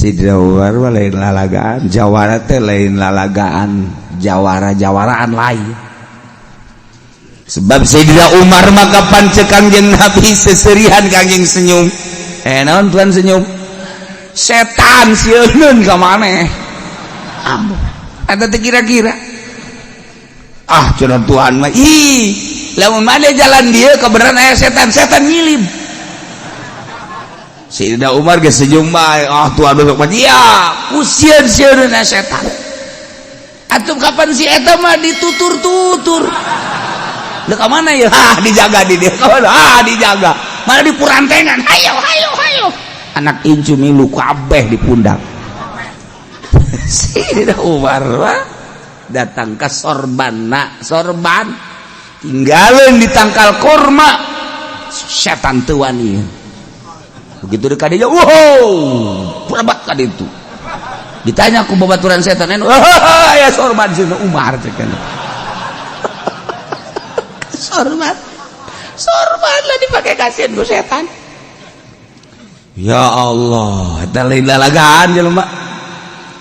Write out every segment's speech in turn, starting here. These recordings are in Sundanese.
Sidina Umar mah lain lalagaan, jawara teh lain lalagaan, jawara-jawaraan lain. Sebab Sayyidina Umar maka pancek Kangjeng Nabi seserihan, Kangjeng senyum. Eh, naon tuan senyum? Setan sieun ka maneh. Ambo. Eta teh kira-kira. Ah, cenah Tuhan mah, ih, lamun maneh jalan dia kebenaran aya setan, setan nyilib. Sayyidina Umar geus senyum bae. Ah, Tuhan besok mah iya, ku sieun sieun setan. Atuh kapan si eta mah ditutur-tutur. Dek ka mana ya? Ah, dijaga di dia. Ka mana? Ah, dijaga. Mana di purantengan. Hayo, hayo, hayo. Anak incu milu kabeh di pundak. Sayyidina Umar mah datang ke sorbanna, sorban tinggalin di tangkal korma, setan teu wani. Begitu dekat dia, wow, berebat kan itu. Ditanya ku babaturan setan, oh, ya sorban Sayyidina Umar cek. Sorban, sorban lah dipakai kasihan ku setan. Ya Allah, eta lain lalagaan jelema,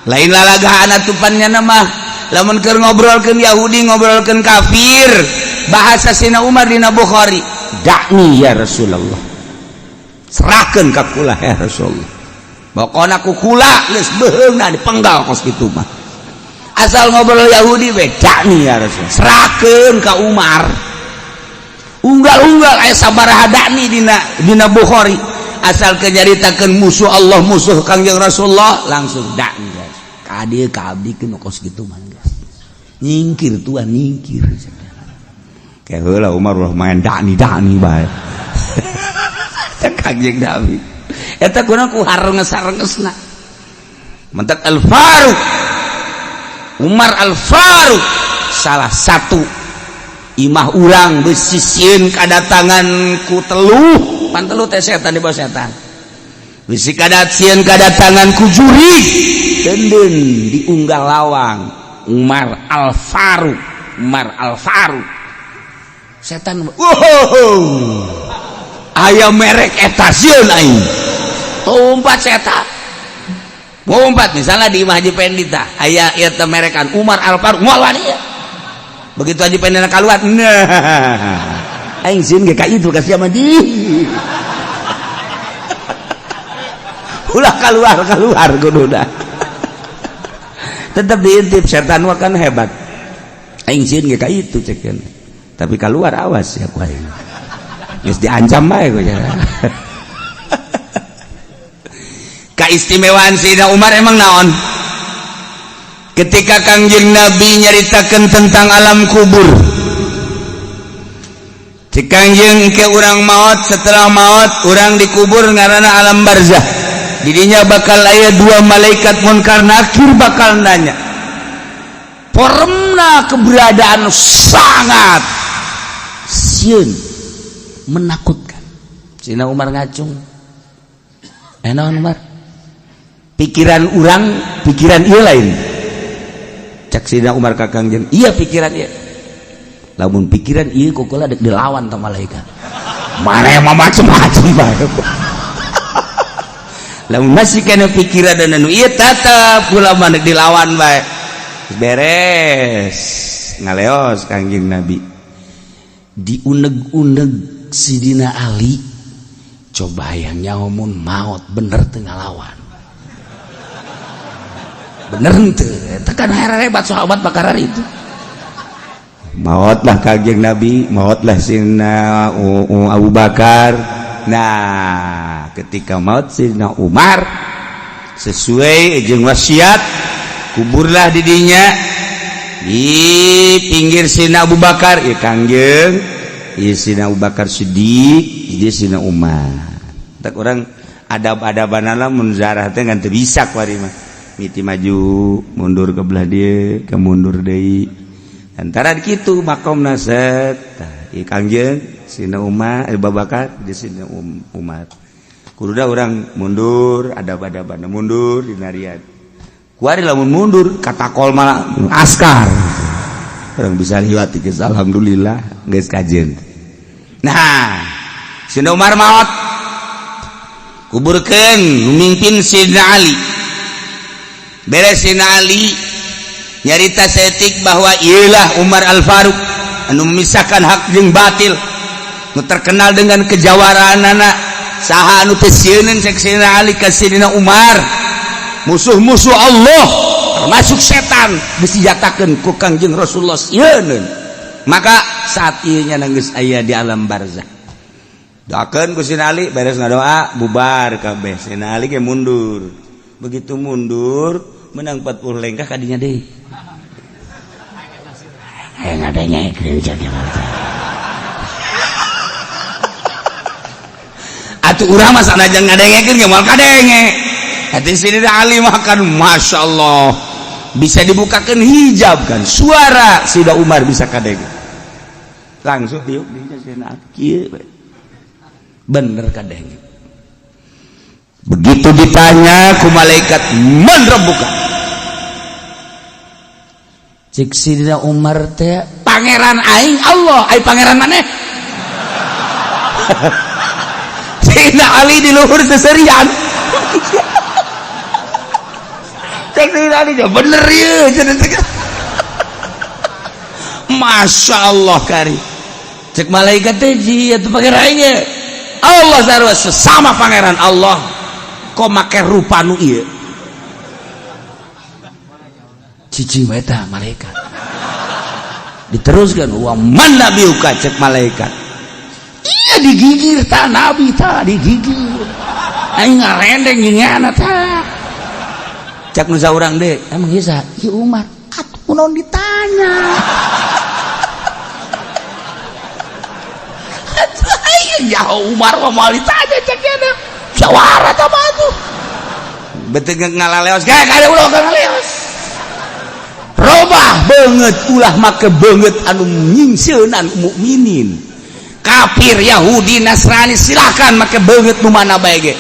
lain lalagaan atupannya nama. Lamun keur ngobrolkeun Yahudi, ngobrolkeun kafir, bahasa Sina Umar dina Bukhari, "Da'ni ya Rasulullah," serahkeun ka kula ya Rasulullah. Pokona ku kula geus beheungna dipenggal kos kitu mah. Asal ngobrol Yahudi we, "Da'ni ya Rasulullah," serahkeun ka Umar. Unggal-unggal aya sabaraha da'ni dina dina Bukhari. Asal kenyaritakeun musuh Allah, musuh Kangjeng Rasulullah, langsung da'ni ya. Ka dieu ka abdi keun kos kitu mah geus. Nyingkir tuan, nyingkir. Kayak heula Umar ulah main da'ni da'ni bae. Cek Kangjeng Nabi. Eta kuna ku harenges-harengesna. Mentak Al Faruq, Umar Al Faruq, salah satu imah urang bisi sieun kadatangan ku teluh, pan teluh teh setan, di bawah setan, bisi kadat sieun kadatangan ku jurig denden diunggal lawang Umar Al Faruq. Umar Al Faruq, setan, wow, aya merek eta, sieun aing, tumpat setan. Ngumpat misalnya di Imah Haji Pendi tah aya ieu teh merekan Umar Al Faruq, moal wani ya. Begitu Haji Pendi keluar, nah, aing sieun ge ka itu ka sia mah di. Ulah keluar keluar kuduna. Tetap diintip setan mah kan hebat. Aing sieun ge ka itu cek. Tapi keluar awas ya ku aing. Geus diancam bae ku ya. Keistimewaan Sayyidina Umar emang naon? Ketika Kangjeng Nabi nyaritakan tentang alam kubur, cek Kangjeng ke urang maut, setelah maut urang dikubur ngaranna alam barzah. Didinya bakal aya dua malaikat munkar nakir bakal nanya. Formna keberadaan sangat sieun, menakutkan. Sayyidina Umar ngacung. Eh, naon Umar? Pikiran urang, pikiran ieu lain. Cek Sidina Umar ka Kangjeng, iya pikiran ieu. Lamun pikiran ieu ku kula dek dilawan ta malaikat. Mana yang mah macem-macem bae. Lamun masih kena pikiran dan anu ieu tetep kula mah dek dilawan bae. Beres ngaleos Kangjeng Nabi. Diuneg-uneg Sidina Ali, coba yang nyawa mun maot bener teu ngalawan, bener henteu? Eta kan hebat sahabat bakaran itu. Maotlah Kangjeng Nabi, maotlah Sina Abu Bakar. Nah, ketika maut Sina Umar, sesuai jeung wasiat, kuburlah didinya di pinggir Sina Abu Bakar ya Kangjeng, ya Sina Abu Bakar Siddiq, dia Sina Umar. Tak orang adab-adaban mun zarah teh ngan teu bisa kuari mah. Miti maju mundur ke belah dia ke mundur deui antara kitu makomna set. Tah ieu Kangjeng Sina Umar, Abu Bakar di Sina Umar. Kudu orang mundur adab-adaban mundur dinarian. Kuari lamun mundur katakol malah askar. Orang bisa liwat geus, alhamdulillah geus kajen. Nah, Sina Umar maot, kuburkeun, mimpin Sidina Ali. Beres Sayyidina Ali nyarita setik bahwa ialah Umar Al-Faruq anu memisahkan hak jeung batil, nu terkenal dengan kejawaraan anak. Saha anu teu sieun, cek Sayyidina Ali ka Sayyidina Umar? Musuh-musuh Allah termasuk setan disenjatakeun ku Kangjeng Rasulullah sieun. Maka saat ieu nya geus aya di alam barzah, doakeun ku Sayyidina Ali. Beres ngadoa, bubar kabeh, Sayyidina Ali ge mundur. Begitu mundur menang 40 lengkah kadinya deui, hayang ngadengekeun cek. Atuh urang mah sanajan ngadengekeun ge moal kadenge. Hati Sayyidina Ali makan, Masya Allah, bisa dibukakan hijab kan, suara Sayyidina Umar bisa kadenge. Langsung diuk di Sayyidina Ali kieu, bener kadenge. Begitu ditanya ku malaikat, "Man rabbuka?" Cek Sayyidina Umar teh, "Pangeran aing Allah, ai pangeran maneh?" Sayyidina Ali di luhur seserian. Cek Sayyidina Ali, "Bener ya." Masya Allah kari. Cek malaikat teh, "Ji atuh pangeran aing Allah." Sarua sesama pangeran Allah kok make rupa nu ieu? Cicing wae tah malaikat. Diteruskan, "Wa man nabiyuka?" Cek malaikat. Iya, digigir ta nabi, ta digigir, aing ngarendeng giniana ta. Cek nu saurang deh, "Emang ieu saha?" "Ieu Umar." Atuh kunaon ditanya? Aing ya Umar mah moal ditanya, cek nya jawara ta mah atuh. Betul ngalaleos kayak kada ulah ngaleos. Robah banget, ulah make banget anu nyingsieunan mukminin. Kafir Yahudi Nasrani silakan make banget nu mana bae ge,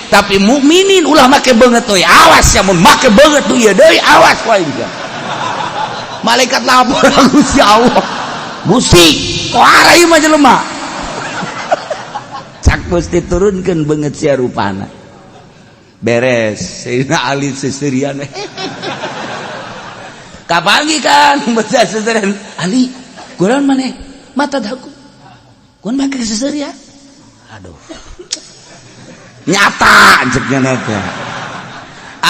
tapi mukminin ulah make banget euy. Awas ya mun make banget nu ieu deui, awas wae. Malaikat lapor Gusti Allah, "Gusti, kok ieu mah jelema?" Cak Gusti, "Turunkeun beungeut sia rupana." Beres, Sayyidina Ali seserian. Kapangi kan baca seserian Ali, kurang maneh mata daku kun make seserian. Aduh, nyata cek nya teh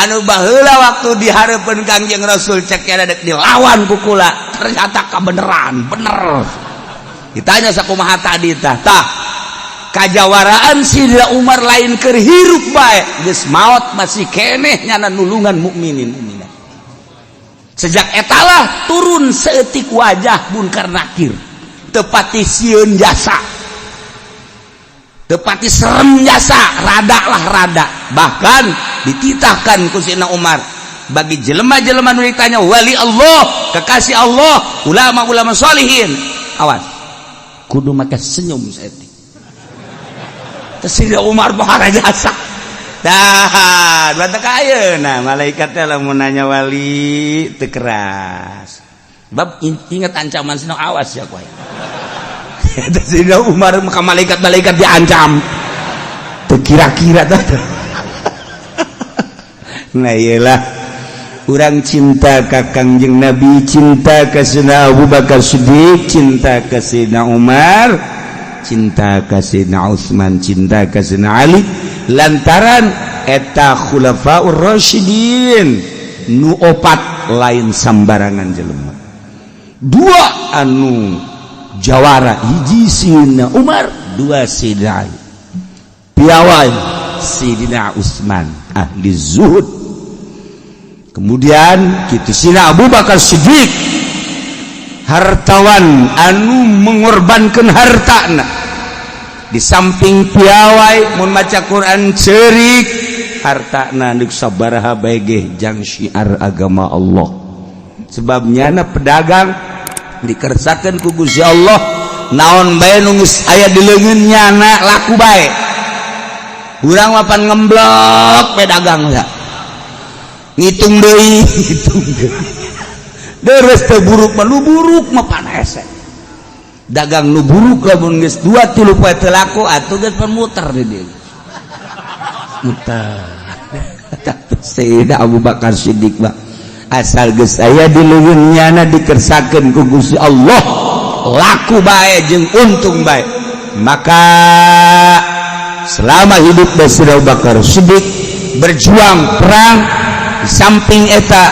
anu baheula waktu dihareupeun Kangjeng Rasul, cek nya dek dilawan ku kula, ternyata kebenaran bener. Ditanya sakumaha tadi tah. Tah, kajawaraan Sidina Umar lain keur hirup bae, geus maot masih keneh nyana nulungan mukminin mukminat. Sejak etalah turun seetik wajah munkar nakir, tepati sieun jasa, tepati serem jasa, rada lah rada. Bahkan dititahkan ku Sidina Umar bagi jelema-jelema nu ditanya wali Allah, kekasih Allah, ulama-ulama solihin, awas, kudu make senyum seetik. Sayyidina Umar bahara jasa. Dah, batak ayeuna malaikat teh lamun nanya wali teu keras. Bab ingat ancaman sino, awas ya kowe. Sayyidina Umar maka malaikat-malaikat diancam. Teu kira-kira tah. Nah, iyalah urang cinta ka Kangjeng Nabi, cinta ka Sayyidina Abu Bakar Siddiq, cinta ka Sayyidina Umar, cinta ka Sayyidina Utsman, cinta ka Sayyidina Ali, lantaran eta khulafaur rasyidin nu opat lain sambarangan jelema. Dua anu jawara, hiji Sayyidina Umar, dua Sayyidina Ali. Piawai Sayyidina Utsman ahli zuhud. Kemudian kitu Sayyidina Abu Bakar Siddiq, hartawan anu mengorbankan hartana. Di samping piawai mun maca Quran cerik, hartana deuk sabaraha bae ge jang syiar agama Allah. Sebabnya na pedagang dikersakeun ku Gusti Allah, naon bae nu geus aya di leungeun nyana laku bae. Urang mah pan ngemblok pedagang ya, ngitung deui, ngitung deui, deres teu buruk mah. Nu buruk mah pan hese dagang. Nu buruk lamun geus dua tilu poe teu laku, atuh geus pan muter di dieu, muter. Tapi Sayyidina Abu Bakar Siddiq mah asal geus aya di leungeun nyana dikersakeun ku Gusti Allah, laku bae jeung untung bae. Maka selama hidup Sayyidina Abu Bakar Siddiq berjuang perang, di samping eta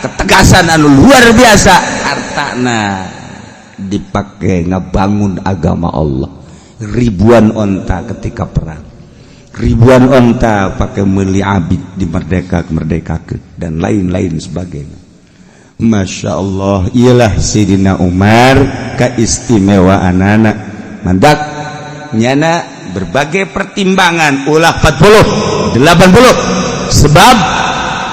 ketegasan anu luar biasa, hartana dipakai ngebangun agama Allah. Ribuan onta ketika perang, ribuan onta pakai meli abid di merdeka merdeka dan lain-lain sebagainya. Masya Allah, ialah Sayyidina Umar keistimewaan anak mandak nyana berbagai pertimbangan, ulah 40 80, sebab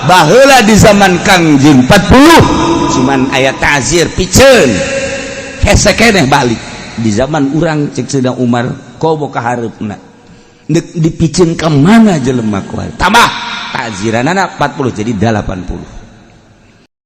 baheula di zaman Kangjeng 40 cuman aya ta'zir piceun hese keneh balik. Di zaman urang, cek Sayyidina Umar, komo ka hareupna dipicen ke mana jelema kuat, tambah ta'ziranana 40 jadi 80.